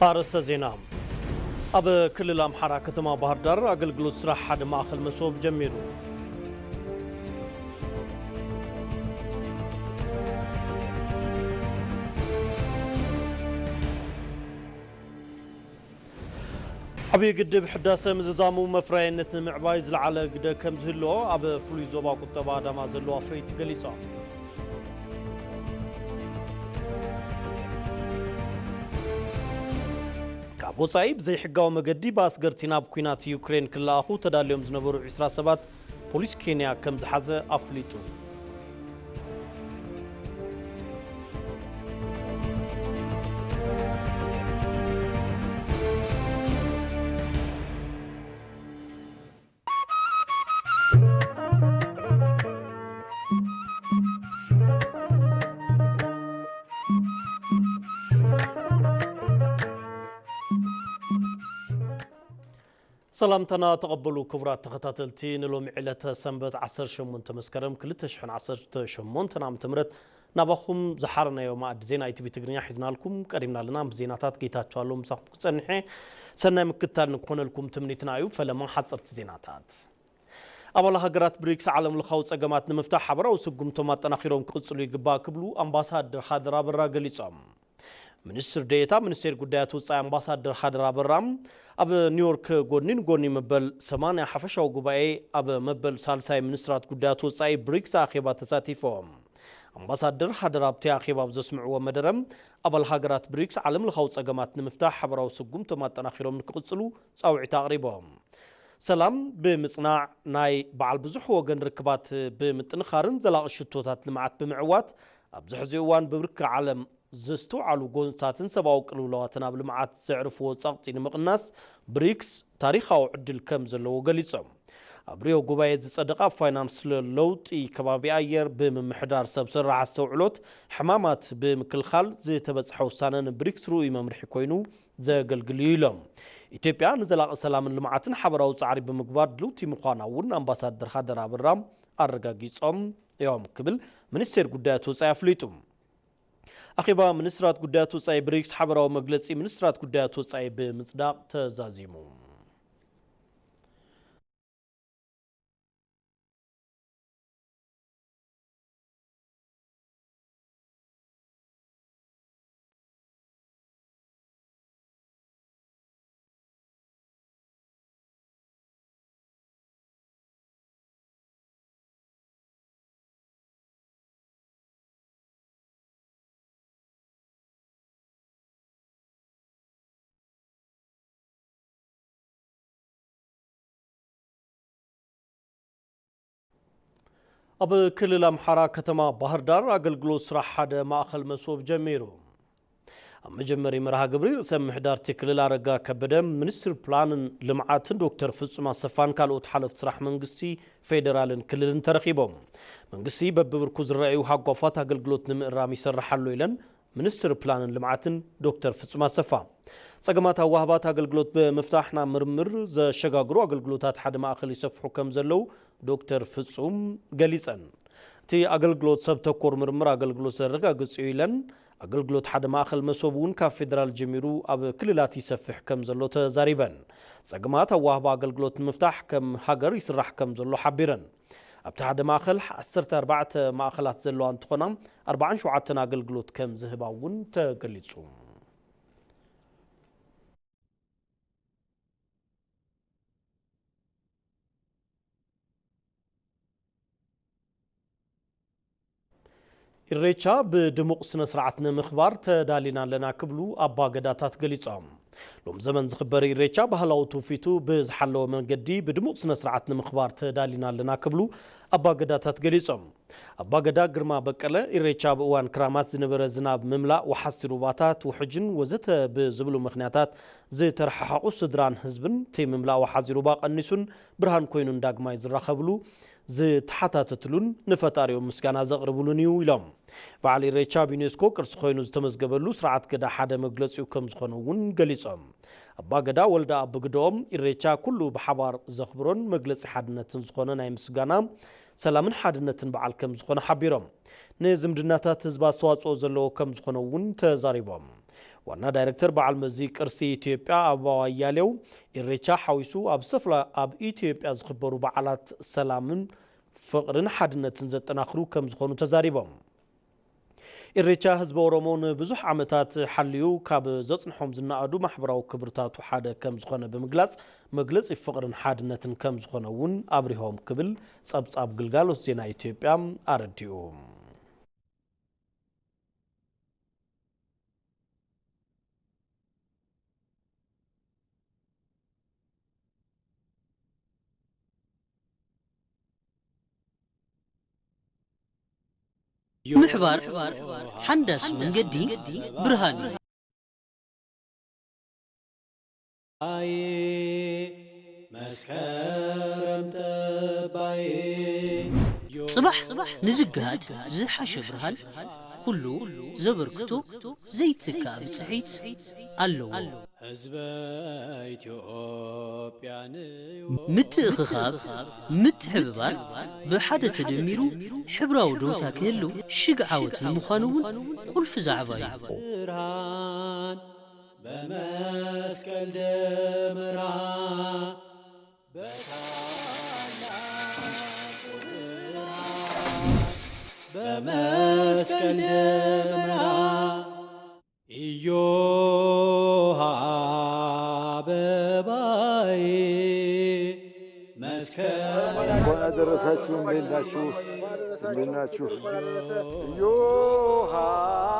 ኣርእስተ ዜና። ኣብ ክልል ኣምሓራ ከተማ ባህር ዳር ኣገልግሎት ስራሕ ሓደ ማእኸል መሶብ ጀሚሩ። ዓብዪ ግድብ ሕዳሰ ምዝዛሙ መፍረያይነት ንምዕባይ ዝለዓለ ግደ ከም ዝህልዎ ኣብ ፍሉይ ዞባ ቁጠባ ኣዳማ ዘለዉ ኣፍረይቲ ገሊጾም። ካብ ወጻኢ ብዘይሕጋዊ መገዲ ብኣስገርቲ ናብ ኲናት ዩክሬን ክለኣኹ ተዳልዮም ዝነበሩ ዕስራ ሰባት ፖሊስ ኬንያ ከም ዝሓዘ ኣፍሊጡ። ሰላምታና ተቐበሉ ክቡራት ተኸታተልቲ፣ ንሎሚ ዕለተ ሰንበት ዓሰርተ ሸሞንተ መስከረም ክልተ ሽሕን ዓሰርተ ሸሞንተን ዓመተ ምህረት ናባኹም ዝሓረናዮ መኣዲ ዜና ኢቲቪ ትግርኛ ሒዝናልኩም ቀሪብና ኣለና። ምስ ዜናታት ጌታቸው ኣለዉ ምሳኹም ክጸንሕ እየ። ሰናይ ምክትታል ንክኾነልኩም ትምኒትና እዩ። ፈለማ ሓጸርቲ ዜናታት። ኣባል ሃገራት ብሪክስ ዓለም ለኻዊ ጸገማት ንምፍታሕ ሓበራዊ ስጉምቶም ኣጠናኺሮም ክቕጽሉ ይግባእ ክብሉ ኣምባሳደር ሃደር ኣበራ ገሊጾም። ሚኒስትር ዴኤታ ሚኒስቴር ጉዳያት ወጻኢ ኣምባሳደር ሃደር ኣበራ ኣብ ኒውዮርክ ጎድኒ ንጎድኒ መበል ሰማንያ ሓፈሻዊ ጉባኤ ኣብ መበል ሳልሳይ ሚኒስትራት ጉዳያት ወጻኢ ብሪክስ ኣኼባ ተሳቲፎም። ኣምባሳደር ሃደር ኣብቲ ኣኼባ ኣብ ዘስምዕዎ መደረ፣ ኣባል ሃገራት ብሪክስ ዓለም ለኻዊ ጸገማት ንምፍታሕ ሓበራዊ ስጉምቶም ኣጠናኺሮም ንክቕጽሉ ጻውዒት ኣቕሪቦም። ሰላም ብምጽናዕ፣ ናይ በዓል ብዙሕ ወገን ርክባት ብምጥንኻርን ዘላቒ ሽቶታት ልምዓት ብምዕዋት፣ ኣብዚ ሕዚ እዋን ብብርኪ ዓለም ዘስተውዓሉ ጎንፅታትን ሰብኣዊ ቅልውላዋትን ኣብ ልምዓት ዘዕርፍዎ ጸቕጢ ንምቕናስ ብሪክስ ታሪኻዊ ዕድል ከም ዘለዎ ገሊጾም። ኣብ ሪዮ ጉባኤ ዝጸደቐ ኣብ ፋይናንስ ለ-፣ ለውጢ ከባቢ ኣየር ብምምሕዳር ሰብ ሰራሕ ኣስተውዕሎት ሕማማት ብምክልኻል ዝተበጽሐ ውሳነ ንብሪክስ ርኡይ መምርሒ ኮይኑ ዘገልግል እዩ ኢሎም። ኢትዮጵያ ንዘላቒ ሰላምን ልምዓትን ሓበራዊ ጻዕሪ ብምግባር ድልውቲ ምዃና እውን ኣምባሳደር ሃደር ኣበራ ኣረጋጊጾም እዮም ክብል ሚኒስቴር ጉዳያት ወጻኢ ኣፍሊጡ። ኣኼባ ሚኒስትራት ጉዳያት ወጻኢ ብሪክስ ሓበራዊ መግለጺ ሚኒስትራት ጉዳያት ወጻኢ ብምጽዳቕ ተዛዚሙ። ኣብ ክልል ኣምሓራ ከተማ ባህር ዳር ኣገልግሎት ስራሕ ሓደ ማእኸል መሶብ ጀሚሩ። ኣብ መጀመሪ መርሃ ግብሪ ርእሰ ምምሕዳር እቲ ክልል ኣረጋ ከበደ፣ ሚኒስትር ፕላንን ልምዓትን ዶክተር ፍጹም ኣሰፋን ካልኦት ሓለፍቲ ስራሕ መንግስቲ ፌዴራልን ክልልን ተረኺቦም። መንግስቲ በብብርኩ ዝረኣዩ ሃጓፋት ኣገልግሎት ንምእራም ይሰርሕ ኣሎ ኢለን ሚኒስትር ፕላንን ልምዓትን ዶክተር ፍጹም ኣሰፋ። ጸገማት ኣዋህባት ኣገልግሎት ብምፍታሕ ናብ ምርምር ዘሸጋግሩ ኣገልግሎታት ሓደ ማእኸል ይሰፍሑ ከም ዘለዉ ዶክተር ፍጹም ገሊጸን። እቲ ኣገልግሎት ሰብ ተኮር ምርምር ኣገልግሎት ዘረጋግጽ እዩ ኢለን፣ ኣገልግሎት ሓደ ማእኸል መሶብ እውን ካብ ፌዴራል ጀሚሩ ኣብ ክልላት ይሰፍሕ ከም ዘሎ ተዛሪበን። ጸገማት ኣዋህባ ኣገልግሎት ንምፍታሕ ከም ሃገር ይስራሕ ከም ዘሎ ሓቢረን። ኣብቲ ሓደ ማእኸል ዓሰርተ ኣርባዕተ ማእኸላት ዘለዋ እንትኾና፣ ኣርባዓን ሸውዓተን ኣገልግሎት ከም ዝህባ እውን ተገሊጹ። ኢሬቻ ብድሙቕ ስነ ስርዓት ንምኽባር ተዳሊና ኣለና ክብሉ ኣባ ገዳታት ገሊጾም። ሎም ዘመን ዝኽበር ኢሬቻ ባህላዊ ትውፊቱ ብዝሓለወ መንገዲ ብድሙቕ ስነ ስርዓት ንምኽባር ተዳሊና ኣለና ክብሉ ኣባ ገዳታት ገሊጾም። ኣባ ገዳ ግርማ በቀለ፣ ኢሬቻ ኣብ እዋን ክራማት ዝነበረ ዝናብ ምምላእ ወሓዝቲ ሩባታት፣ ውሕጅን ወዘተ ብዝብሉ ምኽንያታት ዝተረሓሓቑ ስድራን ህዝብን እቲ ምምላእ ወሓዚ ሩባ ቀኒሱን ብርሃን ኮይኑን ዳግማይ ዝራኸብሉ፣ ዝተሓታተትሉን ንፈጣሪኦም ምስጋና ዘቕርብሉን እዩ ኢሎም። በዓል ኢሬቻ ኣብ ዩኔስኮ ቅርሲ ኮይኑ ዝተመዝገበሉ ስርዓት ገዳ ሓደ መግለጺኡ ከም ዝኾነ እውን ገሊጾም። ኣባ ገዳ ወልደ ኣብ ብግደኦም፣ ኢሬቻ ኩሉ ብሓባር ዘኽብሮን መግለጺ ሓድነትን ዝኾነ ናይ ምስጋና፣ ሰላምን ሓድነትን በዓል ከም ዝኾነ ሓቢሮም፣ ንዝምድናታት ህዝቢ ኣስተዋጽኦ ዘለዎ ከም ዝኾነ እውን ተዛሪቦም። ዋና ዳይሬክተር በዓል መዚ ቅርሲ ኢትዮጵያ ኣበባው ኣያሌው፣ ኢሬቻ ሓዊሱ ኣብ ሰፍላ ኣብ ኢትዮጵያ ዝኽበሩ በዓላት ሰላምን ፍቕርን ሓድነትን ዘጠናኽሩ ከም ዝኾኑ ተዛሪቦም። ኢሬቻ ህዝቢ ኦሮሞ ንብዙሕ ዓመታት ሓልዩ ካብ ዘጽንሖም ዝነኣዱ ማሕበራዊ ክብርታቱ ሓደ ከም ዝኾነ ብምግላጽ፣ መግለጺ ፍቕርን ሓድነትን ከም ዝኾነ እውን ኣብሪሆም ክብል ጸብጻብ ግልጋሎት ዜና ኢትዮጵያ ኣረዲኡ። ምሕባር ሓንዳስ መንገዲ ብርሃን እዩ። ኣይ መስከረም ጠባይ ጽባሕ ንዝግሃድ ዝሓሸ ብርሃን ኩሉ ዘበርክቶ ዘይትካእ ብጽሒት ኣለዎ። ህዝበ ኢትዮጵያ ንዩ ምትእኽኻብ፣ ምትሕብባር፣ ብሓደ ተደሚሩ ሕብራዊ ደውታ ክህሉ ሽግ ዓወት ንምዃኑ እውን ቁልፊ ዛዕባ እዩ። ብርሃን በመስቀል ደመራ በመስቀል ደመራ እዮሃ አበባዬ መስከረም እንኳን አደረሳችሁ። እንዴት ናችሁ? እንዴት ናችሁ? እዮሃ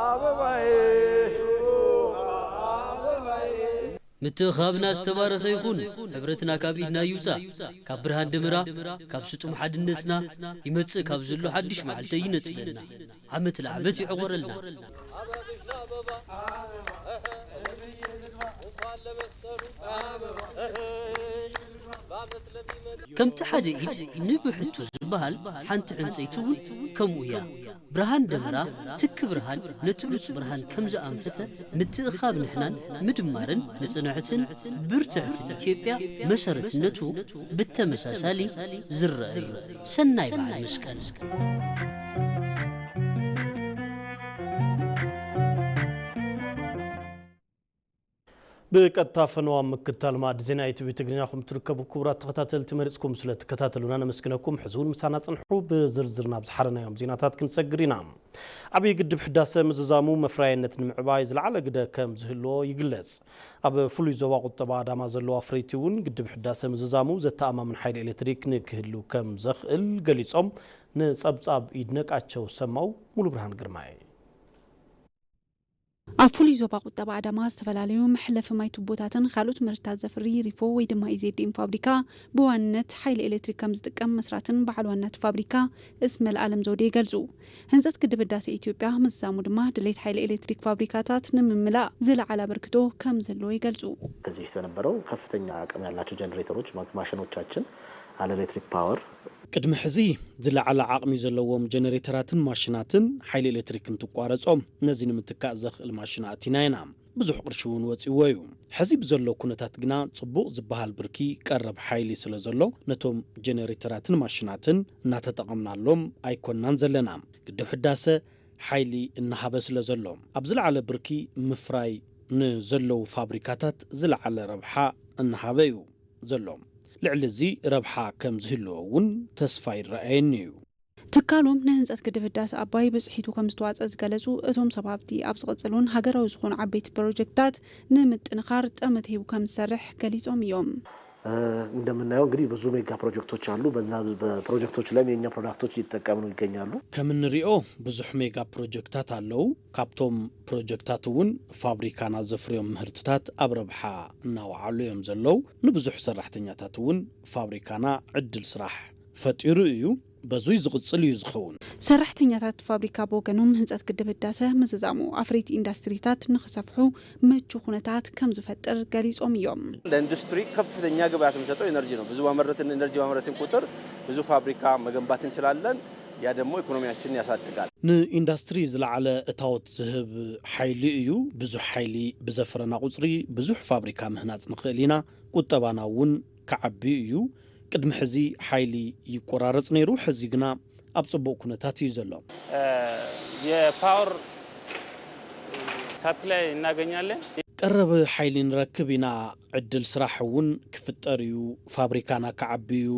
አበባዬ ምትእኻብና ዝተባረኸ ይኹን፣ ሕብረትና ካብ ኢድና ይውጻእ። ካብ ብርሃን ደመራ፣ ካብ ስጡም ሓድነትና ይመጽእ ካብ ዘሎ ሓድሽ መዓልቲ ይነጽለና። ዓመት ለዓመት ይዕቖረልና። ከምቲ ሓደ ኢድ ንብሕቱ ዝበሃል፣ ሓንቲ ዕንጸይቲ እውን ከምኡ እያ። ብርሃን ደመራ፣ ትኪ ብርሃን ነቲ ብሉጽ ብርሃን ከም ዝኣንፈተ፣ ምትእኻብ ንሕናን ምድማርን ንጽንዕትን ብርትዕትን ኢትዮጵያ መሰረትነቱ ብተመሳሳሊ ዝረአ እዩ። ሰናይ በዓል መስቀል። ብቀጥታ ፈነዋ ምክታል ማዕድ ዜና ኢቲቪ ትግርኛ ኹም ትርከቡ ክቡራት ተኸታተልቲ መሪጽኩም ስለ ትከታተሉና ነመስግነኩም። ሕዚ እውን ምሳና ጽንሑ። ብዝርዝር ናብ ዝሓረናዮም ዜናታት ክንሰግር ኢና። ዓብዪ ግድብ ሕዳሰ ምዝዛሙ መፍረያይነት ንምዕባይ ዝለዓለ ግደ ከም ዝህልዎ ይግለጽ። ኣብ ፍሉይ ዞባ ቁጠባ ኣዳማ ዘለዉ ኣፍረይቲ እውን ግድብ ሕዳሰ ምዝዛሙ ዘተኣማምን ሓይሊ ኤሌክትሪክ ንክህሉ ከም ዘኽእል ገሊጾም። ንጸብጻብ ይድነቃቸው ሰማው ሙሉ ብርሃን ግርማይ። ኣብ ፍሉይ ዞባ ቁጠባ ኣዳማ ዝተፈላለዩ መሕለፊ ማይ ቱቦታትን ካልኦት ምህርትታት ዘፍሪ ሪፎ ወይ ድማ ኢዜድኤም ፋብሪካ ብዋንነት ሓይሊ ኤሌክትሪክ ከም ዝጥቀም መስራትን በዓል ዋና እቲ ፋብሪካ እስመል ኣለም ዘውዴ ይገልጹ። ህንጸት ግድብ ህዳሴ ኢትዮጵያ ምዝዛሙ ድማ ድሌት ሓይሊ ኤሌክትሪክ ፋብሪካታት ንምምላእ ዝለዓለ ኣበርክቶ ከም ዘለዎ ይገልጹ። ከዚህ በፊት በነበረው ከፍተኛ አቅም ያላቸው ጀነሬተሮች፣ ማ-፣ ማሽኖቻችን አለ ኤሌክትሪክ ፓወር ቅድሚ ሕዚ ዝለዓለ ዓቕሚ ዘለዎም ጀነሬተራትን ማሽናትን ሓይሊ ኤሌክትሪክ እንትቋረጾም ነዚ ንምትካእ ዘኽእል ማሽን ኣእቲና ኢና። ብዙሕ ቅርሺ እውን ወጺዎ እዩ። ሕዚ ብዘሎ ኩነታት ግና ጽቡቕ ዝበሃል ብርኪ ቀረብ ሓይሊ ስለ ዘሎ ነቶም ጀነሬተራትን ማሽናትን እናተጠቐምናሎም ኣይኮንናን ዘለና። ግድብ ሕዳሰ ሓይሊ እናሃበ ስለ ዘሎ ኣብ ዝለዓለ ብርኪ ምፍራይ ንዘለዉ ፋብሪካታት ዝለዓለ ረብሓ እናሃበ እዩ። ዘሎ። ልዕሊ እዚ ረብሓ ከም ዝህልዎ እውን ተስፋ ይረኣየኒ እዩ። ትካሎም ንህንጸት ግድብ ህዳሰ ኣባይ ብጽሒቱ ከም ዝተዋጸ ዝገለጹ እቶም ሰብ ሃብቲ፣ ኣብ ዝቕጽል እውን ሃገራዊ ዝኾኑ ዓበይቲ ፕሮጀክትታት ንምጥንኻር ጠመተ ሂቡ ከም ዝሰርሕ ገሊጾም እዮም። እ፣ እንደምናየው እንግዲህ ብዙ ሜጋ ፕሮጀክቶች አሉ። በዛ በፕሮጀክቶች ላይም የእኛ ፕሮዳክቶች እየተጠቀሙ ይገኛሉ። ከም እንሪኦ ብዙሕ ሜጋ ፕሮጀክታት ኣለዉ። ካብቶም ፕሮጀክታት እውን ፋብሪካና ዘፍርዮም ምህርትታት ኣብ ረብሓ እናወዓሉ እዮም ዘለዉ። ንብዙሕ ሰራሕተኛታት እውን ፋብሪካና ዕድል ስራሕ ፈጢሩ እዩ። በዙይ ዝቕጽል እዩ ዝኸውን። ሰራሕተኛታት ፋብሪካ ብወገኖም ህንጸት ግድብ ህዳሰ ምዝዛሙ ኣፍረይቲ ኢንዳስትሪታት ንኽሰፍሑ ምቹ ኩነታት ከም ዝፈጥር ገሊጾም እዮም። ለኢንዱስትሪ ከፍተኛ ግብአት የሚሰጠው ኤነርጂ ነው። ብዙ ባመረትን፣ ኤነርጂ ባመረትን ቁጥር ብዙ ፋብሪካ መገንባት እንችላለን። ያ ደግሞ ኢኮኖሚያችንን ያሳድጋል። ንኢንዳስትሪ ዝለዓለ እታወት ዝህብ ሓይሊ እዩ። ብዙሕ ሓይሊ ብዘፍረና ቁጽሪ ብዙሕ ፋብሪካ ምህናጽ ንኽእል ኢና። ቁጠባና እውን ክዓቢ እዩ። ቅድሚ ሕዚ ሓይሊ ይቆራረጽ ነይሩ፣ ሕዚ ግና ኣብ ጽቡቕ ኩነታት እዩ ዘሎ። እ፣ የፓወር ሀብት ላይ እናገኛለን። ቀረብ ሓይሊ ንረክብ ኢና። ዕድል ስራሕ እውን ክፍጠር እዩ። ፋብሪካና ክዓቢ እዩ።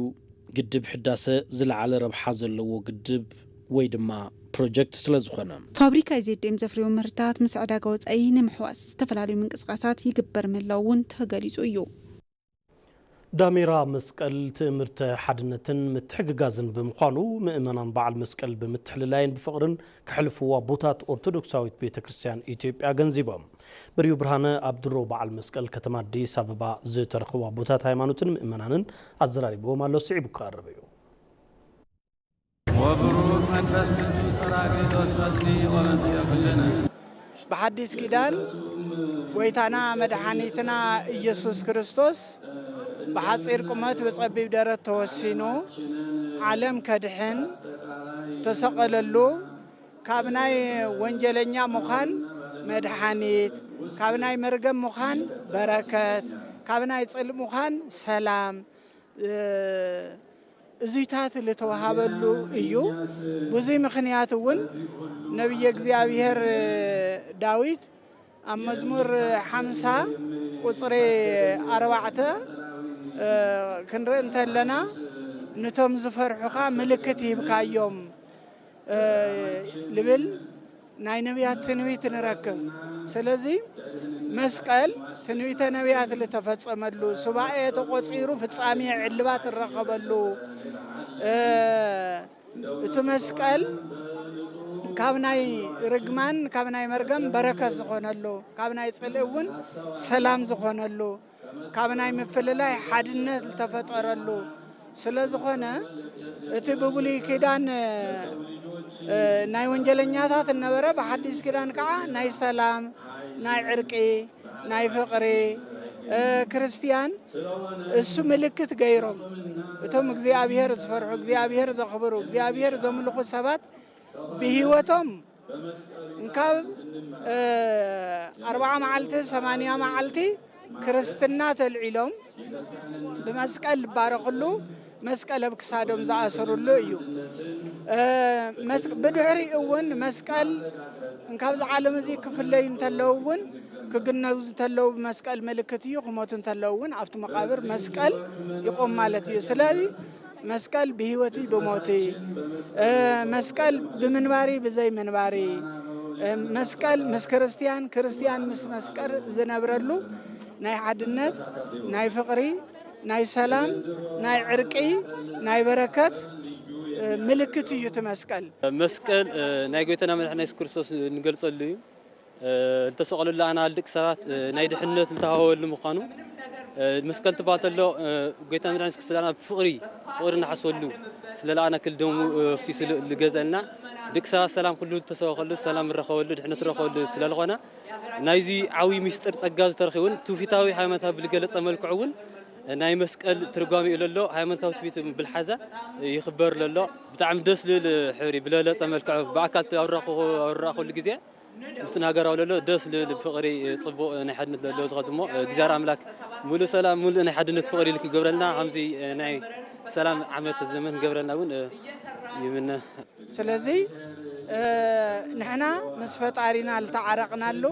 ግድብ ሕዳሰ ዝለዓለ ረብሓ ዘለዎ ግድብ ወይ ድማ ፕሮጀክት ስለ ዝኾነ። ፋብሪካ ዜድኤም ዘፍርዮ ምህርታት ምስ ዕዳጋ ወፃኢ ንምሕዋስ ዝተፈላለዩ ምንቅስቃሳት ይግበር ምህላው እውን ተገሊፁ እዩ። ዳሜራ መስቀል ትእምርተ ሓድነትን ምትሕግጋዝን ብምዃኑ፣ ምእመናን በዓል መስቀል ብምትሕልላይን ብፍቕርን ከሕልፍዎ ኣቦታት ኦርቶዶክሳዊት ቤተ ክርስቲያን ኢትዮጵያ ኣገንዚቦም። በሪሁ ብርሃነ ኣብ ድሮ በዓል መስቀል ከተማ ኣዲስ ኣበባ ዝተረኸቡ ኣቦታት ሃይማኖትን ምእመናንን ኣዘራሪብዎም ኣሎ። ስዒቡ ክቐርብ እዩ። ወብሩክ መንፈስ ቅዱስ ጳራቅሊጦስ መጽኒ ወመንጽኤ ኩልነ። ብሓዲስ ኪዳን ጎይታና መድሓኒትና ኢየሱስ ክርስቶስ ብሓጺር ቁመት ብጸቢብ ደረት ተወሲኑ ዓለም ከድሕን ተሰቐለሉ፣ ካብ ናይ ወንጀለኛ ምዃን መድሓኒት፣ ካብ ናይ መርገም ምዃን በረከት፣ ካብ ናይ ጽልእ ምዃን ሰላም፣ እዙይታት ዝተዋሃበሉ እዩ። ብዙይ ምኽንያት እውን ነቢየ እግዚኣብሔር ዳዊት ኣብ መዝሙር ሓምሳ ቁፅሪ ኣርባዕተ ክንርኢ እንተለና፣ ንቶም ዝፈርሑኻ ምልክት ሂብካዮም ልብል ናይ ነቢያት ትንቢት ንረክብ። ስለዚ መስቀል ትንቢተ ነቢያት ዝተፈጸመሉ፣ ሱባኤ ተቆጺሩ ፍጻሜ ዕልባት እረኸበሉ፣ እቲ መስቀል ካብ ናይ ርግማን ካብ ናይ መርገም በረከት ዝኾነሉ፣ ካብ ናይ ጽልእ እውን ሰላም ዝኾነሉ፣ ካብ ናይ ምፍልላይ ሓድነት ዝተፈጠረሉ ስለ ዝኾነ፣ እቲ ብብሉይ ኪዳን ናይ ወንጀለኛታት እነበረ፣ ብሓዲስ ኪዳን ከዓ ናይ ሰላም፣ ናይ ዕርቂ፣ ናይ ፍቕሪ፣ ክርስትያን እሱ ምልክት ገይሮም፣ እቶም እግዚኣብሔር ዝፈርሑ፣ እግዚኣብሔር ዘኽብሩ፣ እግዚኣብሔር ዘምልኹ ሰባት ብህይወቶም እንካብ ኣርባዓ መዓልቲ ሰማንያ መዓልቲ ክርስትና ተልዒሎም ብመስቀል ዝባረኽሉ፣ መስቀል ኣብ ክሳዶም ዝኣሰሩሉ እዩ። ብድሕሪኡ እውን መስቀል እንካብዚ ዓለም እዚ ክፍለዩ እንተለዉ እውን፣ ክግነዙ እንተለዉ ብመስቀል ምልክት እዩ፣ ክሞቱ እንተለዉ እውን ኣብቲ መቃብር መስቀል ይቆም ማለት እዩ። ስለዚ መስቀል ብህይወትይ ብሞትይ፣ መስቀል ብምንባርይ ብዘይ ምንባርይ፣ መስቀል ምስ ክርስትያን፣ ክርስትያን ምስ መስቀል ዝነብረሉ ናይ ሓድነት፣ ናይ ፍቕሪ፣ ናይ ሰላም፣ ናይ ዕርቂ፣ ናይ በረከት ምልክት እዩ እቲ መስቀል። መስቀል ናይ ጎይታና መድሓና የሱስ ክርስቶስ ንገልጸሉ እዩ። ዝተሰቐለሉ ኣናል ደቂ ሰባት ናይ ድሕነት ዝተሃወሉ ምዃኑ፣ መስቀል ትባል ተሎ ጎይታ መድሓኒ የሱስ ክርስቶስ ብፍቕሪ፣ ፍቕሪ እናሓስበሉ ስለ ለኣና ክል ደሙ ፍሲሱ ዝገዘልና፣ ደቂ ሰባት ሰላም ኩሉ ዝተሰበኸሉ፣ ሰላም ንረኸበሉ፣ ድሕነት ንረኸበሉ ስለ ዝኾነ፣ ናይዚ ዓብዪ ምስጢር ጸጋ ዝተረኺቡን ትውፊታዊ ሃይማኖታዊ ብልገለጸ መልክዑ እውን ናይ መስቀል ትርጓሜ እዩ ለሎ። ሃይማኖታዊ ትውፊት ብልሓዘ ይኽበር ለሎ። ብጣዕሚ ደስ ልብል ሕብሪ ብለለጸ መልክዑ ብኣካል ኣብ ዝረኣኹ-፣ ኣብ ዝረኣኹሉ ግዜ ምስትናገራዊ ለሎ ደስ ልብል ፍቕሪ፣ ጽቡቕ ናይ ሓድነት ለሎ ዝኸዝሞ እግዚኣብሔር ኣምላክ ሙሉእ ሰላም፣ ሙሉእ ናይ ሓድነት ፍቕሪ ኢሉ ክገብረልና፣ ከምዚ ናይ ሰላም ዓመት ዘመን ክገብረልና እውን ይምነ። ስለዚ ንሕና ምስ ፈጣሪና ዝተዓረቕናሉ፣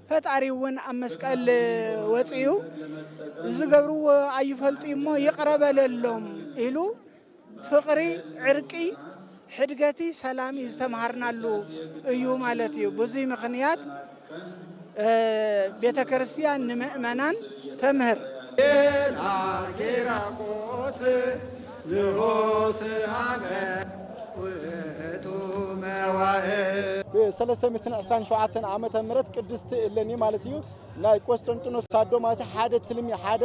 ፈጣሪ እውን ኣብ መስቀል ወፂኡ ዝገብርዎ ኣይፈልጡ እሞ ይቕረ በለሎም ኢሉ ፍቕሪ፣ ዕርቂ፣ ሕድገቲ፣ ሰላሚ ዝተምሃርናሉ እዩ ማለት እዩ። ብዙይ ምኽንያት ቤተ ክርስቲያን ንምእመናን ተምህር። ኪራቆስ ንዑስ ዓመት ውእቱ መዋእል። ብ ሰለስተ ሚእትን ዕስራን ሸውዓተን ዓመተ ምህረት ቅድስቲ እሌኒ ማለት እዩ ናይ ቆስጠንጢኖስ ሳዶ ማለት ሓደ ትልሚ ሓደ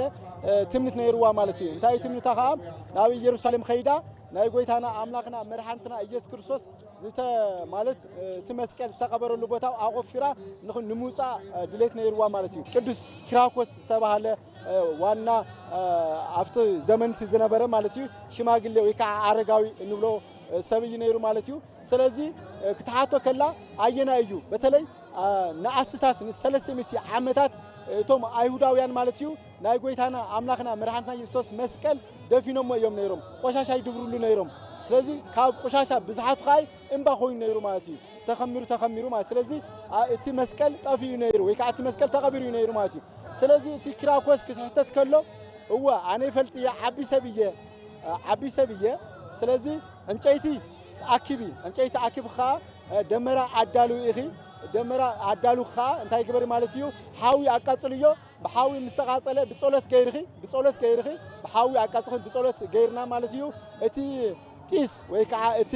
ትምኒት ነይርዋ ማለት እዩ። እንታይ ትምኒታ ከዓ ናብ ኢየሩሳሌም ኸይዳ ናይ ጎይታና ኣምላኽና መድሓንትና ኢየሱስ ክርስቶስ ዝተ ማለት እቲ መስቀል ዝተቐበረሉ ቦታ ኣቆፊራ ንኹ ንምውፃእ ድሌት ነይርዋ ማለት እዩ። ቅዱስ ኪራኮስ ዝተባሃለ ዋና ኣብቲ ዘመንቲ ዝነበረ ማለት እዩ ሽማግሌ ወይ ከዓ ኣረጋዊ እንብሎ ሰብ እዩ ነይሩ ማለት እዩ። ስለዚ ክትሓቶ ከላ ኣየናይ እዩ በተለይ ንኣስታት ንሰለስተ ሚእቲ ዓመታት እቶም ኣይሁዳውያን ማለት እዩ ናይ ጎይታና ኣምላኽና መድሓንትና የሱስ መስቀል ደፊኖሞ እዮም ነይሮም። ቆሻሻ ይድብሩሉ ነይሮም። ስለዚ ካብ ቆሻሻ ብዝሓቱ ከኣ እምባ ኮይኑ ነይሩ ማለት እዩ። ተኸሚሩ፣ ተኸሚሩ ማለት። ስለዚ፣ ኣ-፣ እቲ መስቀል ጠፊኡ ነይሩ ወይ ከዓ እቲ መስቀል ተቐቢሩ እዩ ነይሩ ማለት እዩ። ስለዚ እቲ ኪራኮስ ክስሕተት ከሎ፣ እወ፣ ኣነ ይፈልጥ እየ፣ ዓቢ ሰብ እየ፣ ኣ-፣ ዓቢ ሰብ እየ። ስለዚ ዕንጨይቲ ኣኪቢ፣ ዕንጨይቲ ኣኪብ ከኣ፣ እ፣ ደመራ ኣዳልው ኢኺ። ደመራ ኣዳልው ከኣ እንታይ ግበሪ ማለት እዩ? ሓዊ ኣቃጽልዮ። ብሓዊ ምስ ተቓጸለ ብጸሎት ገይርኺ፣ ብጸሎት ገይርኺ፣ ብሓዊ ኣቃጽኺ ብጸሎት ገይርና ማለት እዩ። እቲ ጢስ ወይ ከዓ እቲ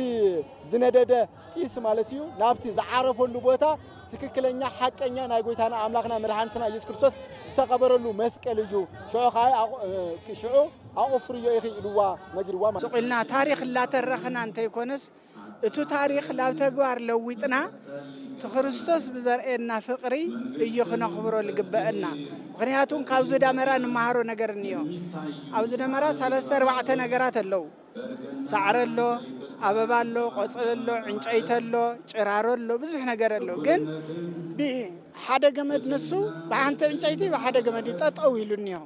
ዝነደደ ጢስ ማለት እዩ ናብቲ ዝዓረፈሉ ቦታ ትክክለኛ ሓቀኛ ናይ ጎይታና ኣምላኽና መድሓኒትና ኢየሱስ ክርስቶስ ዝተቐበረሉ መስቀል እዩ። ሽዑ ከዓ ኣቑ-፣ እ፣ ሽዑ ኣቑፍርዮ ኢኺ ኢልዋ ነጊርዋ ማለት እዩ። ስቕ ኢልና ታሪኽ እናተረኽና እንተይኮነስ፣ እቱ ታሪኽ ናብ ተግባር ለዊጥና፣ እቲ ክርስቶስ ብዘርእየና ፍቕሪ እዩ ክነኽብሮ ልግበአና። ምኽንያቱም ካብዚ ዳመራ ንመሃሮ ነገር እኒኦ። ኣብዚ ደመራ ሰለስተ ኣርባዕተ ነገራት ኣለዉ። ሳዕሪ ኣሎ፣ ኣበባ ኣሎ፣ ቆጽሊ ኣሎ፣ ዕንጨይቲ ኣሎ፣ ጭራሮ ኣሎ፣ ብዙሕ ነገር ኣሎ። ግን ብሓደ ገመድ ንሱ ብሓንቲ ዕንጨይቲ ብሓደ ገመድ እዩ ጠጠው ኢሉ እኒኦ።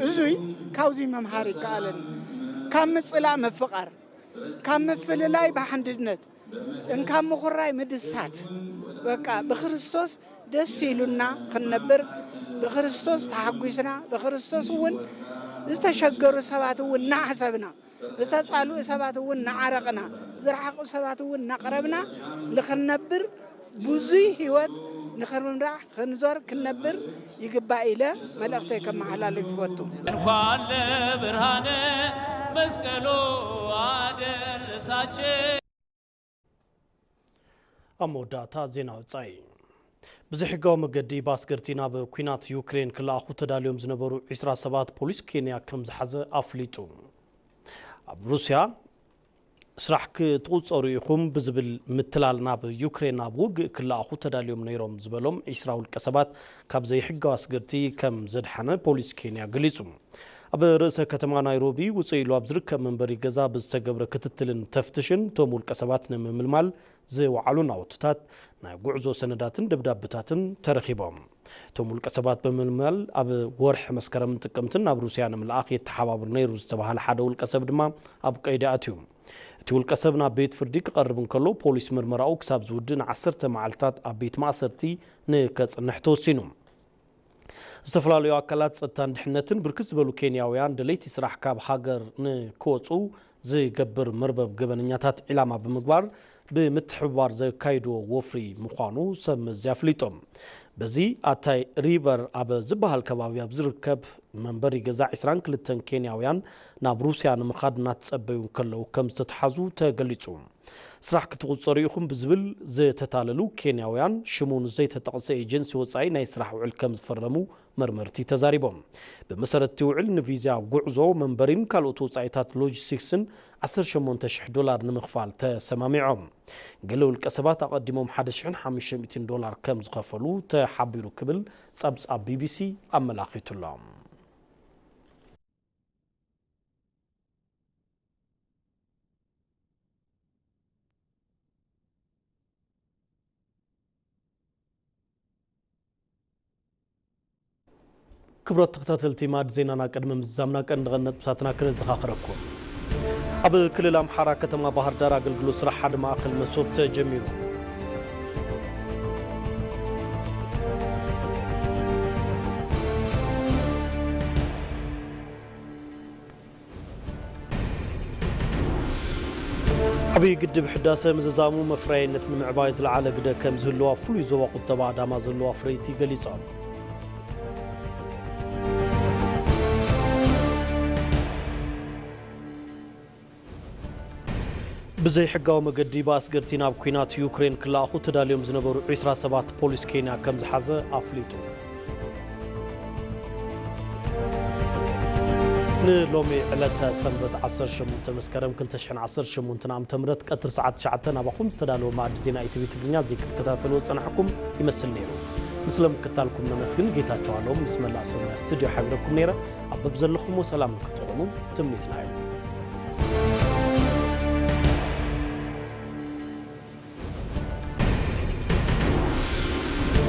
እዙይ ካብዚ መምሃር ይከኣለኒ። ካብ ምጽላእ ምፍቓር፣ ካብ ምፍልላይ ብሓንድነት፣ እንካብ ምኹራይ ምድሳት። በቃ ብክርስቶስ ደስ ኢሉና ክንነብር፣ ብክርስቶስ ተሓጒስና፣ ብክርስቶስ እውን ዝተሸገሩ ሰባት እውን እናሓሰብና፣ ዝተጻልኡ ሰባት እውን እናዓረቕና፣ ዝረሓቑ ሰባት እውን እናቕረብና ንኽንነብር ብዙይ ህይወት ንኽንምራሕ ክንዞር ክንነብር ይግባእ ኢለ መልእኽተይ ከመሓላልፍ ይፈቱ። እንኳን ለብርሃነ መስቀሉ ኣደረሳችን። ኣብ መወዳእታ ዜና ወጻኢ። ብዘይሕጋዊ መገዲ ብኣስገርቲ ናብ ኲናት ዩክሬን ክለኣኹ ተዳልዮም ዝነበሩ ዕስራ ሰባት ፖሊስ ኬንያ ከም ዝሓዘ ኣፍሊጡ። ኣብ ሩስያ ስራሕ ክትቑጸሩ ኢኹም ብዝብል ምትላል ናብ ዩክሬን ኣብ ውግእ ክለኣኹ ተዳልዮም ነይሮም ዝበሎም ዕስራ ውልቀ ሰባት ካብ ዘይሕጋዊ ኣስገርቲ ከም ዘድሓነ ፖሊስ ኬንያ ገሊጹ። ኣብ ርእሰ ከተማ ናይሮቢ ውጽእ ኢሉ ኣብ ዝርከብ መንበሪ ገዛ ብዝተገብረ ክትትልን ተፍትሽን እቶም ውልቀ ሰባት ንምምልማል ዝወዓሉ ናውትታት፣ ናይ ጉዕዞ ሰነዳትን ደብዳብታትን ተረኺቦም። እቶም ውልቀ ሰባት ብምምልማል ኣብ ወርሒ መስከረምን ጥቅምትን ናብ ሩስያ ንምልኣኽ የተሓባብር ነይሩ ዝተባህለ ሓደ ውልቀ ሰብ ድማ ኣብ ቀይዲ ኣትዩ። እቲ ውልቀ ሰብ ናብ ቤት ፍርዲ ክቐርብ እንከሎ፣ ፖሊስ ምርመራኡ ክሳብ ዝውድእ ንዓሰርተ መዓልታት ኣብ ቤት ማእሰርቲ ንከጽንሕ ተወሲኑ። ዝተፈላለዩ ኣካላት ጸጥታን ድሕነትን ብርክት ዝበሉ ኬንያውያን ደለይቲ ስራሕ ካብ ሃገር ንክወጹ ዝገብር መርበብ ገበነኛታት ዒላማ ብምግባር ብምትሕብባር ዘካይድዎ ወፍሪ ምዃኑ ሰብ መዚ ኣፍሊጦም። በዚ ኣታይ ሪቨር ኣብ ዝበሃል ከባቢ ኣብ ዝርከብ መንበሪ ገዛ ዕስራን ክልተን ኬንያውያን ናብ ሩስያ ንምኻድ እናተጸበዩ እንከለዉ ከም ዝተተሓዙ ተገሊጹ። ስራሕ ክትቑጸሩ ኢኹም ብዝብል ዝተታለሉ ኬንያውያን ሽሙ ንዘይተጠቕሰ ኤጀንሲ ወጻኢ ናይ ስራሕ ውዕል ከም ዝፈረሙ መርመርቲ ተዛሪቦም። ብመሰረት እቲ ውዕል ንቪዛ፣ ጉዕዞ፣ መንበሪን ካልኦት ወጻኢታት ሎጂስቲክስን ዓሰርተ ሸሞንተ ሽሕ ዶላር ንምኽፋል ተሰማሚዖም። ገለ ውልቀ ሰባት ኣቐዲሞም ሓደ ሽሕን ሓሙሽተ ሚእትን ዶላር ከም ዝኸፈሉ ተሓቢሩ ክብል ጸብጻብ ቢቢሲ ኣመላኺቱ'ሎ። ክቡራት ተኸታተልቲ ማዕድ ዜናና፣ ቅድሚ ምዝዛምና ቀንዲ ቀንዲ ነጥብታትና ክነዘኻኽረኩም። ኣብ ክልል ኣምሓራ ከተማ ባህር ዳር ኣገልግሎት ስራሕ ሓደ ማእከል መሶብ ተጀሚሩ። ዓብዪ ግድብ ሕዳሰ ምዝዛሙ መፍረያይነት ንምዕባይ ዝለዓለ ግደ ከም ዝህልዋ ፍሉይ ዞባ ቁጠባ ኣዳማ ዘለዉ ኣፍረይቲ ገሊጾም። ብዘይሕጋዊ መገዲ ብኣስገርቲ ናብ ኲናት ዩክሬን ክለኣኹ ተዳልዮም ዝነበሩ ዕስራ ሰባት ፖሊስ ኬንያ ከም ዝሓዘ ኣፍሊጡ። ንሎሚ ዕለተ ሰንበት ዓሰርተ ሸሞንተ መስከረም ክልተ ሽሕን ዓሰርተ ሸሞንተን ዓመተ ምህረት ቀትሪ ሰዓት ትሽዓተ ናባኹም ዝተዳለወ ማዕዲ ዜና ኢቲቪ ትግርኛ እዚ ክትከታተልዎ ዝጸናሕኩም ይመስል ነይሩ። ምስለ ምክታልኩም ነመስግን። ጌታቸው ኣሎም ምስ መላእ ሰሙያ ስቱድዮ ሓቢረኩም ነይረ። ኣብ በብዘለኹምዎ ሰላም ንክትኾኑ ትምኒትና እዩ።